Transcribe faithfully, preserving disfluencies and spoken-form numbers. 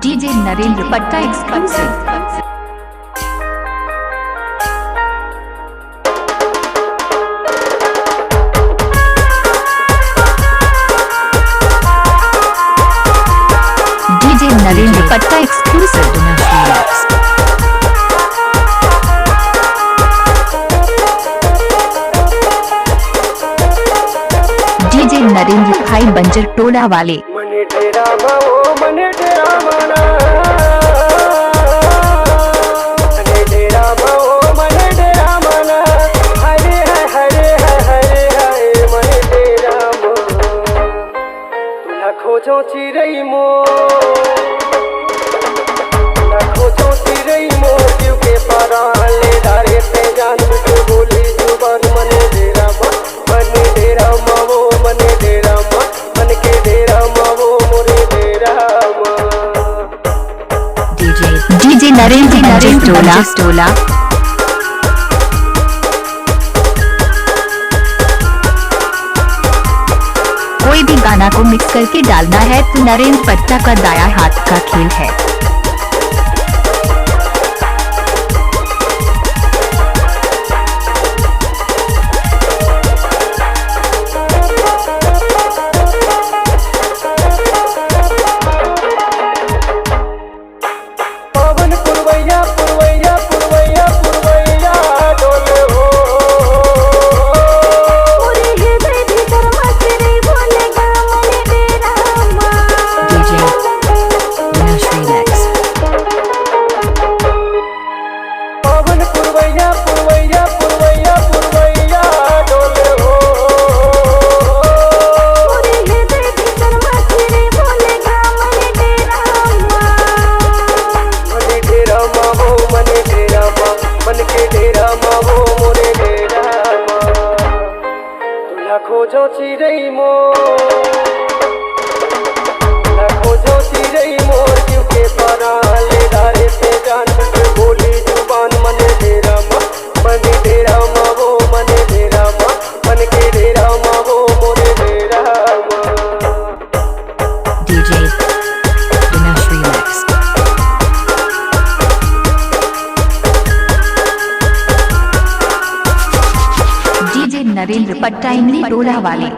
DJ Narendra पट्टा exclusive। DJ Narendra पट्टा exclusive। DJ Narendra भाई बंजर टोला वाले। मने डेरा मा ओ, मने डेरा मा ना। मने डेरा मा ओ, मने डेरा मा ना। हरे हाय, हरे हाय, हरे हाय, मने डेरा मा। तुला खोजों चिरई मोर, तुला खोजों चिरई मोर, क्यों के पारा ले डारे ते जान, तू बोली जुबान। मने डेरा मा, मने डेरा मा ओ, मने डेरा मा, मन के डेरा मा ओ, मोरे डेरा मा। DJ DJ नरेंद्र नरेंद्र टोला टोला। कोई भी गाना को मिक्स करके डालना है तो नरेंद्र पट्टा का दाया हाथ का खेल है। पवन पुरवैया, पुरवैया, पुरवैया, पुरवैया डोले हो। पूरे हृदय भीतर मचरे बोले गावन डेरा मा। DJ Vinash Remix। पवन पुरवैया, पुरवैया, पुरवैया, पुरवैया डोले हो। पूरे हृदय भीतर मचरे बोले गावन डेरा मा। मने डेरा मा हो, मने डेरा मा, मन के डेरा मा हो, मोरे डेरा मा। तुला खोजों चिरई मोर, तुला खोजों चिरई मोर, क्यों के पारा ले डारे ते जान, बोली जुबान। मने डेरा मा, मने डेरा मा ओ, मने डेरा मा, मन के डेरा मा ओ, मोरे डेरा मा। DJ Vinash Remix। DJ Narendra पट्टा इमली टोला वाले।